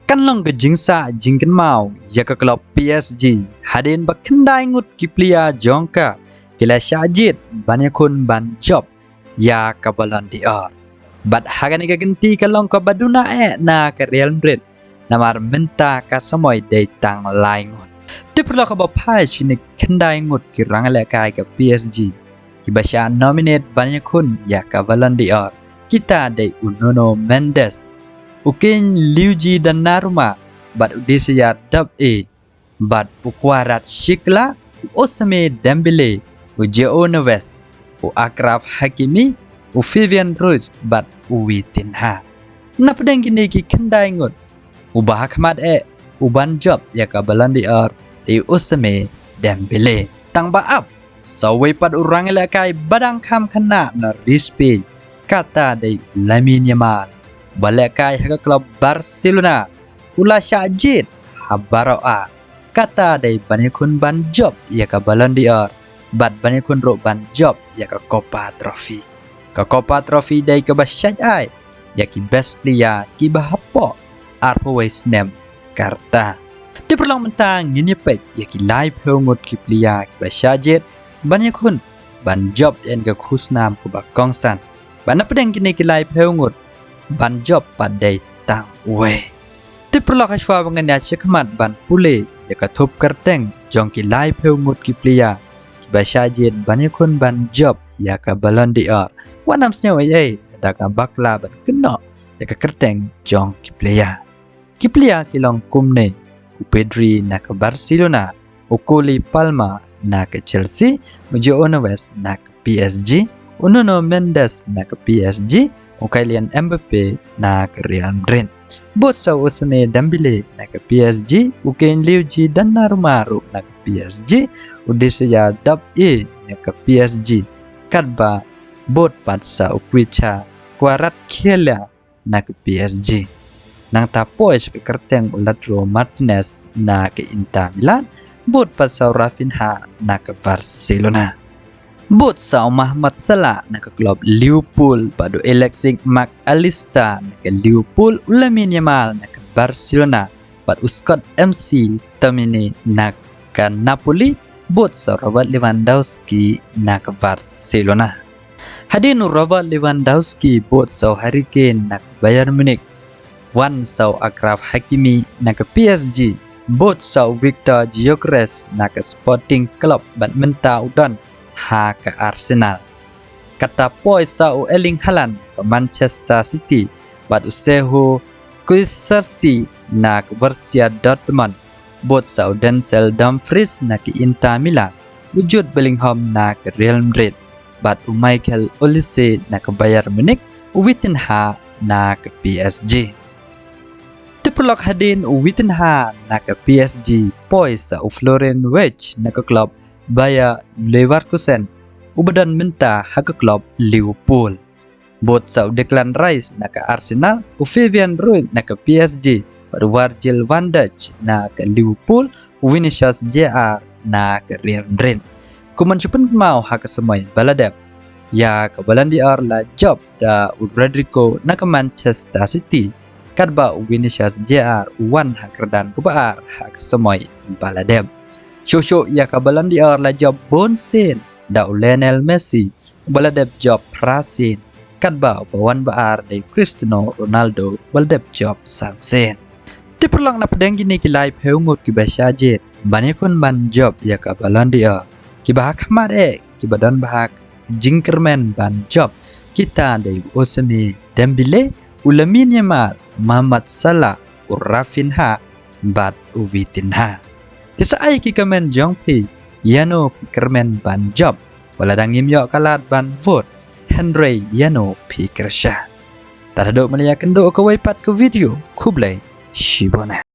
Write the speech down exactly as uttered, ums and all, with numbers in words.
Kan long ka jingsah jingkynmaw ïa ka klub P S G hadien ba khyndai ngut ki player jong ka ki la shah jied ban ïakhun ban jop ïa ka Ballon d'Or. Bad ha kane ka kynti ka long kaba duna eh na ka Real Madrid, namar mynta ka samoi dei tang lai ngut. Te paralok, haba phai sha kine khyndai ngut ki rangïalehkai ka P S G kiba shah nominate ban ïakhun ïa ka Ballon d'Or, kita dei u Nuno Mendes, u Keane Luigi Donnarumma, bad u Desire Doué, bad u Kvaratskhelia, u Ousmane Dembélé, u João Neves, u Achraf Hakimi, u Fabian Ruiz, bad u Vitinha. Napdeng kine ki khyndai ngut, uba ha khmat eh u ban jop ïa ka Ballon d'Or dei u Ousmane Dembélé. Tang ba ap sa uwei pat u rangïalehkai ba dang kham khynnah na ri Spain, kata dei u Lamine Yamal, ba lehkai ha ka klub Barcelona, u la shah jied ha baroh ar, kata dei ban ïakhun ban jop ïa ka Ballon d'Or bad ban ïakhun ruh ban jop ïa ka Copa Trophy. Ka Copa Trophy dei kaba shait ai ïa ki best player kiba hapoh arphew wei snem ka rta. Te paralok, mynta ngin ïa peit ïa ki laiphew ngut ki player kiba shah jied ban ïakhun ban jop ïa ka khusnam kaba kongsan. Bad napdeng kine ki laiphew ngut, ban jop pat dei tang uwei. Te paralok, ha shuwa ba ngin ïa shah khmat ban pule ïa ka thup kyrteng jong ki laiphew ngut ki player kiba shah jied ban ïakhun ban jop ïa ka Ballon d'Or, wat nang sngew ei ei, da kaba bakla ban kynnoh ïa ka kyrteng jong ki player. Ki player ki long kumne: u Pedri na ka Barcelona, u Cole Palmer na ka Chelsea, u João Neves na ka P S G, u Nuno Mendes na ka P S G, u Kylian Mbappe na ka Real Madrid. Bud sa u Ousmane Dembélé na ka P S G, u Keane Luigi Donnarumma ruh na ka P S G, u Desire Doué na ka P S G. Katba bud pat sa u Khvicha Kvaratskhelia na ka P S G. Nangta poi sha ka kyrteng u Lautaro Martinez na ka Inter Milan, bud pat sa u Raphinha na ka Barcelona. Bud sa u Mohamed Salah na ka klub Liverpool, bad u Alexis Mac Allister na ka Liverpool, u Lamine Yamal na ka Barcelona, bad u Scott McTominay na ka Napoli, bud sa u Robert Lewandowski na ka Barcelona. Hadien u Robert Lewandowski, bud sa u Harry Kane na ka Bayern Munich, wan sa u Achraf Hakimi na ka P S G, bud sa u Viktor Gyökeres na ka Sporting Club, bad mynta u don ha ka Arsenal. Kata poi sa u Erling Haaland ka Manchester City, bad u Sekou Guirassy na ka Borussia Dortmund, bud sa u Denzel Dumfries na ka Inter Milan, u Jude Bellingham na ka Real Madrid, bad u Michael Olise na ka Bayern Munich, u Vitinha na ka P S G. Te paralok, hadien u Vitinha na ka P S G, poi sa u Florian Wirtz na ka klub Bayer Leverkusen, uba don mynta ha ka klub Liverpool. Bud sa u Declan Rice na ka Arsenal, u Fabian Ruiz na ka P S G, bad u Virgil van Dijk na ka Liverpool, u Vinicius Junior na ka Real Madrid. Kumno shu pynkynmaw, ha ka samoi ba la dep, ïa ka Ballon d'Or la jop da u Rodrygo na ka Manchester City, katba u Vinicius Junior u wan ha ka kyrdan kaba ar ha ka samoi ba la dep. Shuh shuh ïa ka Ballon d'Or la jop bun sien da u Lionel Messi, uba la dep jop phra sien, katba uba wan ba ar dei u Cristiano Ronaldo, uba la dep jop san sien. Te paralok, napdeng kine ki laiphew ngut kiba shah jied ban ïakhun ban jop ïa ka Ballon d'Or, kiba ha khmat eh kiba don bha ka jingkyrmen ban jop, kita dei u Ousmane Dembélé, u Lamine Yamal, Mohamed Salah, u Raphinha, bad u Vitinha. Te sa ai ki comment jong phi ïano phi kyrmen ban jop, wat la dang ngim ïoh ka lad ban vote, hynrei ïano phi kyrshan. Tad haduh mynne ïa kynduh kawei pat ka video, khublei shibun.